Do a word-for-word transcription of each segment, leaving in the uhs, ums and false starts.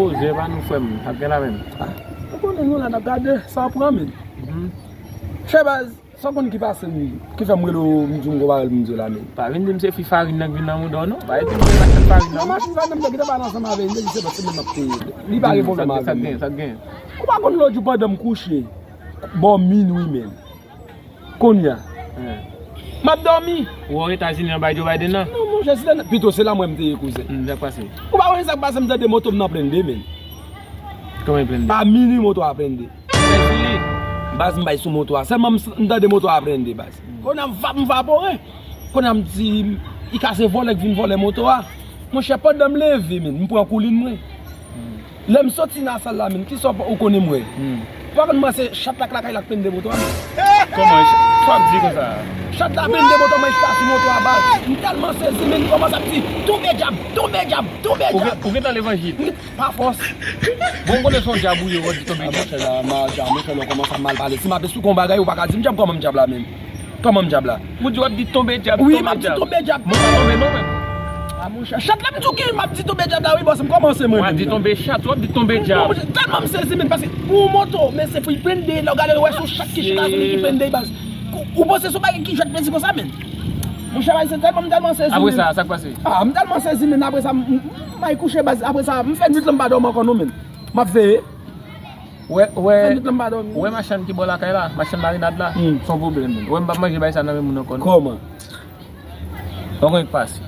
Poze pa nou, frè m, sa k gen la menm? Ah, ou konnen nou la n ap gade sa pran, men. Mhm. Chè baz, sa w konn ki pase m, ki fè m rele w, m di w m konpare l, m di w la, men. Pa vin di m se fi farin nan k vin nan mouda w, non. Pa vin di m se machann farin nan. Non, machann farin nan, m te gentan pale ansanm avè l, m te di se pa se menm m ap peye. Li pa gen pwoblèm avè m. Sa k gen, sa k gen? Ou pa konn lòt jou pandan m kouche, bò minwi, men. Kounye a. Hmm. M ap dòmi. Ou wè Etazini nan bay Joe Biden nan? Non, monchè, si te nan, pito se la mwen m te ye, kouzen. Hmm, sa k pase? Ou pa konnen sa k pase, m tande moto m nan blende, men. Kòman l blende? A minwi moto a blende. Fè sou li. Baz, m bay sou moto a. Sèlman m s-, m tande moto a blende, baz. Hmm. Kounye a m va, m vapore. Kounye a m di, i ka se vòlè k vin vòlè moto a. Monchè, pandan m leve, men, m pran koulin mwen. Hmm. Lè m soti nan sal la, men, kisa w konnen m wè? Hmm. Ou pa konn mwen se chat la k lakay la k pende moto a, men. Kòman? Sa w ap di konsa? Chat la pende moto, mwen chita sou moto a, baz. M tèlman sezi, men, m kòmanse ap di, "Tonbe dyab, tonbe dyab, tonbe dyab." Ou gen, ou gentan levanjil? M gen, pa fòs. Bon, ou konnen se yon dyab ou ye, ou di tonbe dyab. Ah, monchè, la, ma, dyab, monchè, lè w kòmanse ap mal pale. Si m ape sou kon bagay, ou pa ka di m dyab, kòman m dyab la menm? Kòman m dyab la? Ou di w ap di tonbe dyab, wi, m ap di tonbe dyab. Mwen pa tonbe non, men. Ah, monchè, chat la m di w ke m ap di tonbe dyab la, wi, bòs, m kòmanse mwen menm. W ap di tonbe chat, w ap di tonbe dyab. Monchè, tèlman m sezi, men, paske pou yon moto, men se pou l pende, lè w gade, w wè se yon chat ki chita sou li ki pende, baz. Ou, ou panse se yon bagay ki jwèt plezi konsa, men? Monchè, baz, se tèlman, m tèlman sezi, men. Apre sa, sa k pase? Ah, m tèlman sezi, men, apre sa, m, m, m al kouche, baz, apre sa, m fè nwit lan m pa dòmi ankò non, men. M ap veye. Wè, wè, wè machann ki bò lakay la, machann marinad la, hmm, se yon pwoblèm, menm. Wè, m p ap manje bay sa nan men moun ankò, non. Kòman? Ou konn ki pase?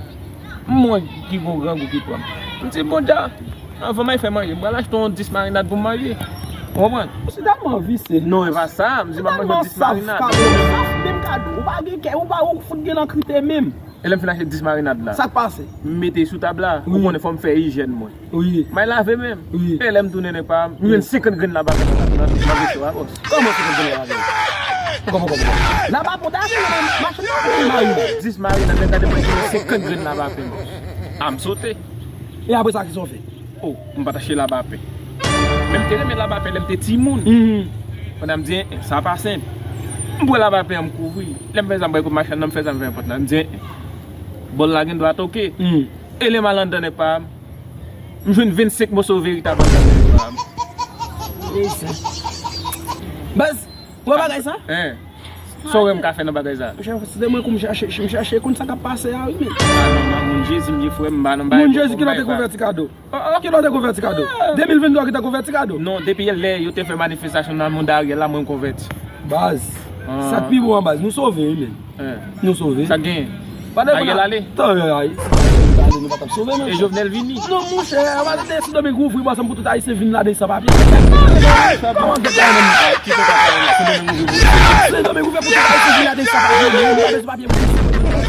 M wè ki gwo grangou ki pran m. M di, "Bon, dja, anvan m al fè manje, m pral achte yon dis marinad pou m manje." Ou konprann? Ou si tèlman visye. Non, e pa sa, m di, "M ap manje yon dis marinad." Ou tèlman saf, menm ka di, ou pa gen kè, ou pa, ou fout gen lankrite menm. E lè m fin achte dis marinad la, sa k pase? M mete sou tab la, ou konnen fò m fè ijyèn mwen. Wi. M al lave men m. Wi. E lè m tounen nèg pa m, m jwenn senkant grenn labapen nan, nan, nan veso a, bòs. Kòman senkant grenn labapen? Kòman, kòman, kòman? Labapen w ta achte nan machann nan, wi, marinad. Dis marinad, nèg la te mwen jwenn senkant grenn labapen, bòs. A, m sote. E apre sa, kisa w fè? Oh, m pa t achte labapen. Men m te renmen labapen lè m te timoun. Mhm. Pandan m di, "En, en, sa pa senp." M pran labapen an, m kouvri. Lè m fè sa, m pral kot machann nan, m fè sa, m fè nenpòt la. M di, "En, en, bòl la gen dwa toke." Mhm. E lè m al anndan nèg pa m, m jwenn vennsenk moso veritab anndan nèg pa m. E sa. Baz, Ou wè bagay sa? Hein. Sa w wè m ka fè nan bagay sa? Monchè, se de mwen kou m chache, m chache konn sa k ap pase a, wi, men. Ah non, nan moun Jezi m ye, frè m, m pa nan bagay. Moun Jezi ki lè w te konvèti Kado? Ki lè w te konvèti Kado? De mil venntwa ki te konvèti Kado? Non, depi lè yo te fè manifestasyon nan moun Ariel la, mwen konvèti. Baz, sa k pi bon an, baz, nou sove, wi, men. Nou sove. Sa k genyen? Ariel ale? Tan, ay, ale, nou pa t ap sove, non. E Jovenel vini? Non, monchè, a pa tande Sendomeng ouvri bò san pou tout Ayisyen vin ladan san papye. Kòman gèt la menm? Sendomeng ouvri pou tout Ayisyen vin ladan san papye, men nou pa bezwen papye pou tout.